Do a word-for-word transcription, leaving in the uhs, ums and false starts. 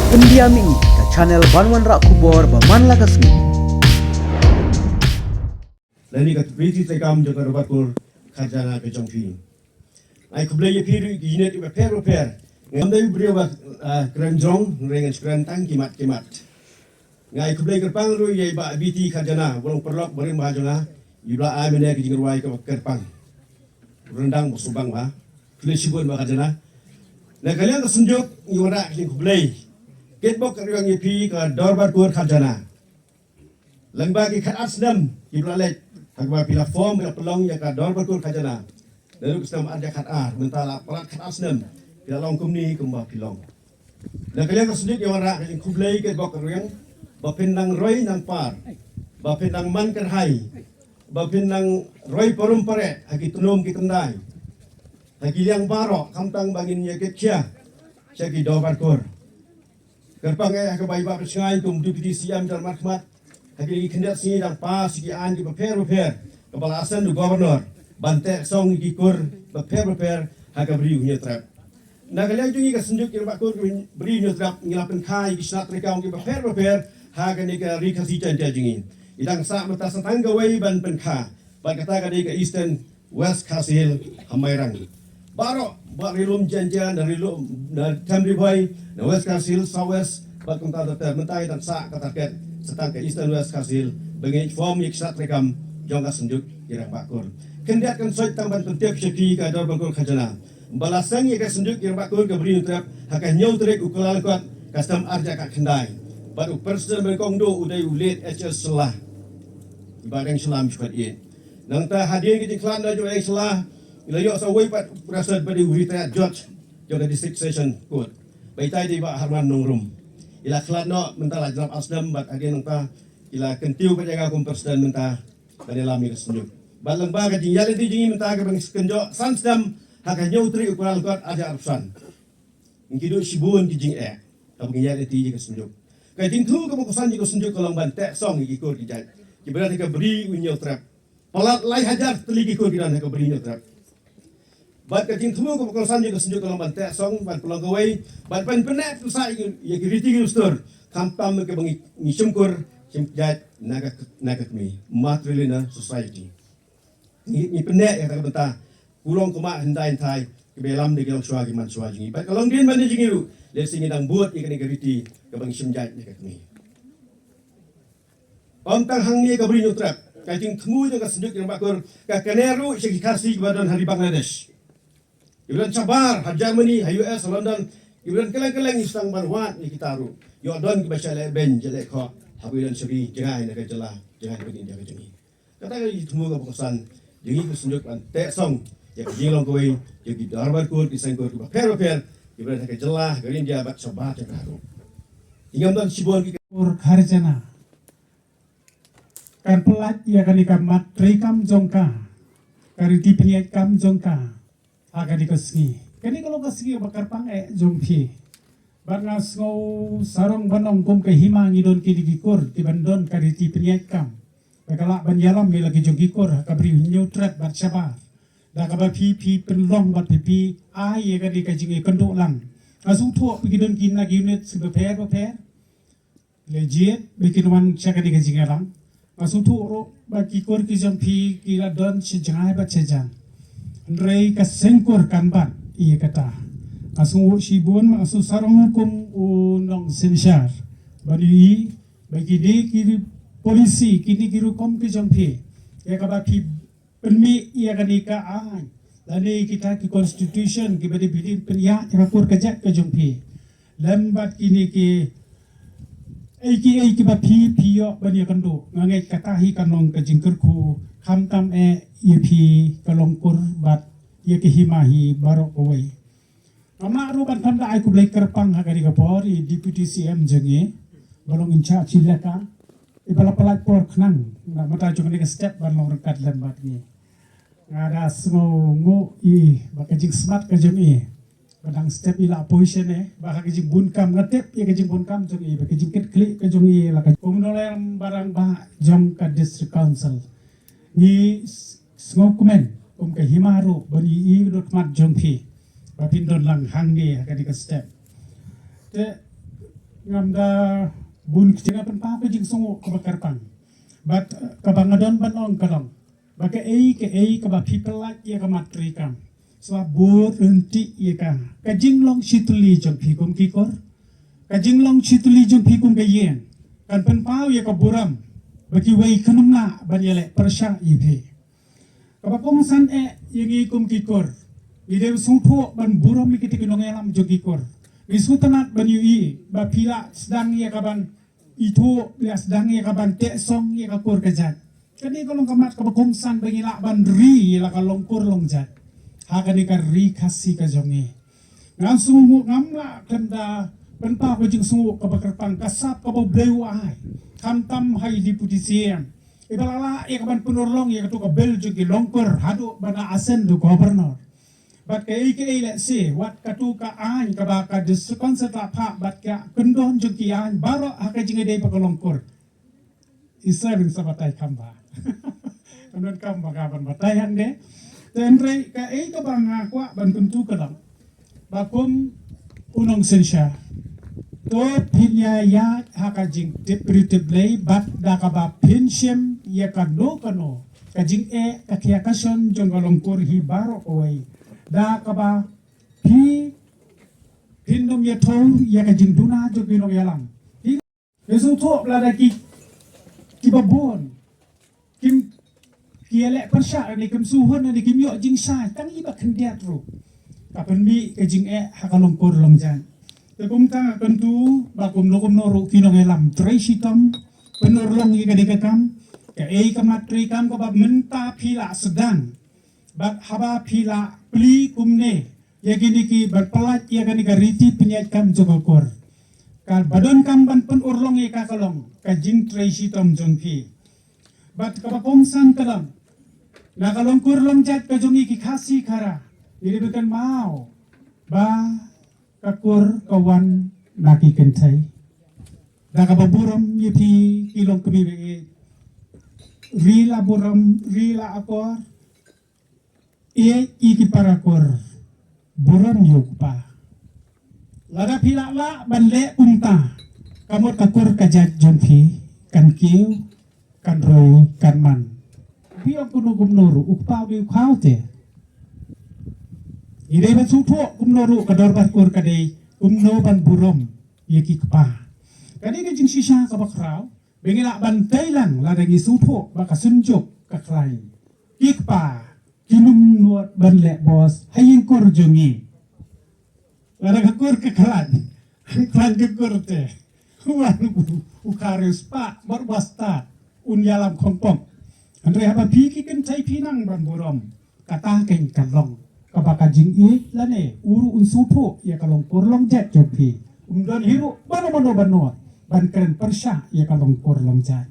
Pyndiam ïa ngi ka channel ban wanrah khubor ba man la ka sngi. Lane ka riti treikam jong ka Dorbar Kur Khajana ka jong phi. Nga ai khublei ïa phi ruh ki unit bapher bapher. Ngam dei u briew ba, ah, kren jrong, hynrei ngan kren tang ki mat ki mat. Nga ai khublei kyrpang ruh ïa i Bah B T Khajana, ba long paralok barim bha jong nga, i ba la ai mynne ka jingrwai kaba kyrpang. Ryndang ba subang bha. Khublei shibun Bah Khajana. Na ka liang ka Synjuk ngi wanrah ka jingkhublei. Kitbok ka riang ïa phi ka Dorbar Kur Khajana. Lyngba ki khatar snem ki ba la leit, ha kaba phi la form, phi la pynlong ïa ka Dorbar Kur Khajana. Naduh ka snem arhajar khatar, mynta la palat khatar snem phi la long kumne kumba phi long. Na ka liang ka Synjuk ngi wanrah ka jingkhublei kitbok ka riang, ba phin nang roi nang par, ba phin nang man kyrhai, ba phin nang roi parum pareh ha ki tnum ki tndai, ha ki liang baroh, khamtam ba ngin ïa kit khia sha ki Dorbar Kur. Kyrpang eh ha kaba i Bah Pynshngaiñ kum Deputy C M jan markhmat, ha kine ki khyndiat sngi dang pass ïa ki aiñ ki bapher bapher kaba la assign da u Governor ban teh song ïa ki kur bapher bapher ha ka Bri u Hynñiewtrep. Na ka liang jong ngi ka Synjuk ïa Rangbah Kur ka Bri u Hynñiewtrep ngi la pynkha ïa ki shnat treikam ki bapher bapher ha kane ka Ri Khasi Jaiñtia jong ngi. I dang sah mynta sa tang kawei ban pynkha, bad kata ka dei ka Eastern West Khasi Hills ha Mairang. Baroh, ba ri lum Jaiñtia, na ri lum, na Them Ri Bhoi, na West Khasi Hills, South West, bad kumta ter ter, mynta i dang sah ka target sa tang ka Eastern West Khasi Hills ba ngin form ïa ki shnat treikam jong ka Synjuk ïa Rangbah Kur. Khyndiat kan soi tang ban pyntip sha phi ka Dorbar Kur Khajana ba la seng ïa ka Synjuk ïa Rangbah Kur ka Bri u Hynñiewtrep ha ka hynñiew tarik u Kyllalyngkot ka snem arhajar khatkhyndai. Bad u President ba nyngkong duh u dei u late H S Shylla. Bah Reng Shylla, mih pat ïa. Nangta hadien ka jingkhlad na jong Reng Shylla, i la ïoh sa uwei pat u President ba dei u retired judge jong ka District Session Court. Ba itai dei Bah Harman Nongrum. I la khlad noh mynta la jrap ar snem bad hadien nangta i la kyntiew pat ïa nga kum President mynta ban ïalam ïa ka Synjuk. Bad lyngba ka jingïaid lynti jong ngi mynta kaba ngi kynjoh san snem ha ka hynñiew tarik u Kyllalyngkot arhajar arphew san. Ngi duh shibun ki jingeh kaba ngi ïaid lynti ïa ka Synjuk. Ka jingthmu kaba kongsan ïa ka Synjuk ka long ban teh song ïa ki kur ki jait kiba don ha ka Bri u Hynñiewtrep. Palat lai hajar tylli ki kur ki don ha ka Bri u Hynñiewtrep. Bad ka jingthmu kaba kongsan ïa ka Synjuk ka long ban teh song, ban pynlong kawei, bad ban pynneh pynsah ïa ki, ïa ki riti ki dustur, khamtam kaba ngi, ngi shim kur shim jait na ka, na ka kmie, matrilineal society. Ngi, ngi pynneh ïa kata ka bynta, kulong kumba hyndai hynthai kiba ïalam da ki longshuwa ki manshuwa jong ngi. Bad ka longdien ban ïa jong ngi ruh, lehse ngi dang bud ïa kane ka riti kaba ngi shim jait na ka kmie. Ym tang hangne ka Bri u Hynñiewtrep, ka jingthmu jong ka Synjuk ïa Rangbah Kur ka kane ruh sha ki Khasi kiba don ha ri Bangladesh, kiba don shabar ha Germany, ha U S, ha London, kiba don kylleng kylleng. Ngi sdang ban wad ïa kita ruh, ïoh don kiba shah leh beiñ shah leh khoh haba don sha ri jngai na ka jylla jngai na ka India ka jong ngi. Kata ka jingthmu kaba kongsan jong ngi ka Synjuk ban teh song ïa ka jinglong kawei jong ki Dorbar Kur, ki seng kur kiba pher bapher kiba don ha ka jylla, ha ka India bad shabar jong ka ruh. Ngim don shibun ki kur Khajana. Kan pyllait ïa kane ka mat treikam jong ka, ka riti pynïaid kam jong ka ha kane ka sngi. Kane ka long ka sngi ba kyrpang eh jong phi. Bad nga sngew sarong ban ong kum ka hima ngi don kine ki kur kiban don ka riti pynïaid kam. Ba ka lah ban ïalam ïa la ki jong ki kur ha ka Bri u Hynñiewtrep bad shabar. Da kaba phi, phi pynlong bad phi, phi ai ïa kane ka jingïakynduh lang. Nga sngewthuh ba ki don ki na ki unit bapher bapher. Lehse ba kin wan sha kane ka jingïalang. Nga sngewthuh ruh ba ki kur ki jong phi ki la don sha jngai bad sha jan. Hynrei ka seng kur kan bat ïa kata. Nga sngewthuh shibun, nga sngewthuh sarong kum u nongsynshar. Ban ïohi ba kine ki policy, kine ki rukom ki jong phi, ïa kaba phi pynmih ïa kane ka aiñ lane kita ki constitution kiba dei phi pynïaid ïa ka kur ka jait ka jong phi. Lem bad kine ki, ei ki, ei kiba phi, phi ïoh ban ïakynduh. Nga ngeit kata hi kan long ka jingkyrkhu, khamtam eh ïa phi ka long kur bad ïa ki hima hi baroh kawei. Nga mut ruh ban kham da ai khublei kyrpang ha kane ka por ïa i Deputy C M jong ngi ba long in charge ïa ka, iba la pyllait por khnang na ka bynta jong kane ka step ban long ryngkat lem bad ngi. Nga da sngewnguh ïa i ba ka jingsmat ka jong i ba dang step i la position eh, ba ka jingbun kam, nga tip ïa ka jingbun kam jong i, ba ka jingkitkhlieh ka jong i la ka, kum u nongïalam rangbah jong ka District Council. Ngi s-, sngewkmen kum ka hima ruh ban ïohi ïa ka dohnud khmat jong phi ba phin don lang hangne ha kane ka step. Te Ngam da bun kti, nga pynpaw ka jingsngew kaba kyrpang. Bad kaba nga don ban ong ka long ba kaei kaei kaba phi pyllait ïa ka mat treikam, sngewbha bud ryntih ïa ka. Ka jinglong shitylli jong phi kum ki kur, ka jinglong shitylli jong phi kum ka ïing, kan pynpaw ïa ka burom ba kiwei kim lah ban ïaleh pyrshah ïa phi. Kaba kongsan eh ïa ngi kum ki kur, ngi dei sngewthuh ban burom ïa kita ki nongïalam jong ki kur. Ngi sngewtynnat ban ïohi ba phi la sdang ïa ka ban ithuh, phi la sdang ïa ka ban teh song ïa ka kur ka jait. Kane ka long ka mat kaba kongsan ba ngi lah ban ri ïa la ka long kur long jait ha kane ka ri Khasi ka jong ngi. Ngam sngewthuh, ngam lah khlem da pynpaw ka jingsngew kaba kyrpang, ka sap kaba U Blei u ai, khamtam ha i Deputy C M, iba la lah ïa ka ban pynurlong ïa katu ka bill jong ki long kur haduh ba na ascend to Governor. Bad kaei kaei lehse, wat katu ka aiñ kaba ka District Council ka phah bad ka kyndon jong ki aiñ baroh ha ka jingïadei bad ka long kur. Israel sa batai kham bha. Ka donkam ba ka ban batai hangne. Te hynrei kaei kaba nga kwah ban kyntu ka long ba kum u nongsynshar, to phin ïa ïaid ha ka jingtip briew tip Blei bad da kaba phin shim ïa kano kano ka jingeh ka khia ka shon jong ka long kur hi baroh kawei, da kaba phi phin ym ïathuh ïa ka jingduna jong ki nongïalam. Phi Nga sngewthuh lada ki, kiba bun kim, ki ïaleh pyrshah ne kim sngewhun ne kim ïoh jingshai tang iba khyndiat ruh, ka pynmih ka jingeh ha ka long kur long jait. Te kumta nga kyntu ba kumno kumno ruh ki nongïalam trei shitom pynurlong ïa ka dei ka kam, kaei ka mat treikam kaba mynta phi la sdang. Bad haba phi la plie kumne ïa kine ki, bad pyllait ïa kane ka riti pynïaid kam jong ka kur, kaba donkam ban pynurlong ïa ka ka long ka jingtrei shitom jong phi. Bad kaba kongsan ka long, na ka long kur long jait ka jong ngi ki Khasi Khara, ngi dei ban kynmaw ba ka kur ka wan na ki kynthei. Da kaba burom ïa phi ki longkmie ba ïeit, ri la burom, ri la akor, ïeit ïa ki para kur, burom ïa u kpa. Lada phi lah lah ban leh kumta, ka mut ka kur ka jait jong phi kan kiew, kan roi, kan man. Phi ong kumno kumno ruh u kpa u dei u khaw te. Ngi dei ban sngewthuh kumno ruh ka dorbar kur ka dei kumno ban burom ïa ki kpa. Ka dei ka jingshisha kaba khraw ba ngi lah ban tei lang lada ngi sngewthuh ba ka synjuk ka khlaiñ. Ki kpa kim nud ban leh bos ha ïing kur jong ngi. Lada ka kur ka khlaiñ, khlaiñ ka kur te, wan u, u kha riewspah bad u bastad, un ïalam khongpong. Hynrei haba phi ki kynthei phi nang ban burom, kata keiñ ka long kaba ka jingïeit lane u ruh un sngewthuh ïa ka long kur long jait jong phi. Um don hi ruh mano mano ban nud ban kren pyrshah ïa ka long kur long jait.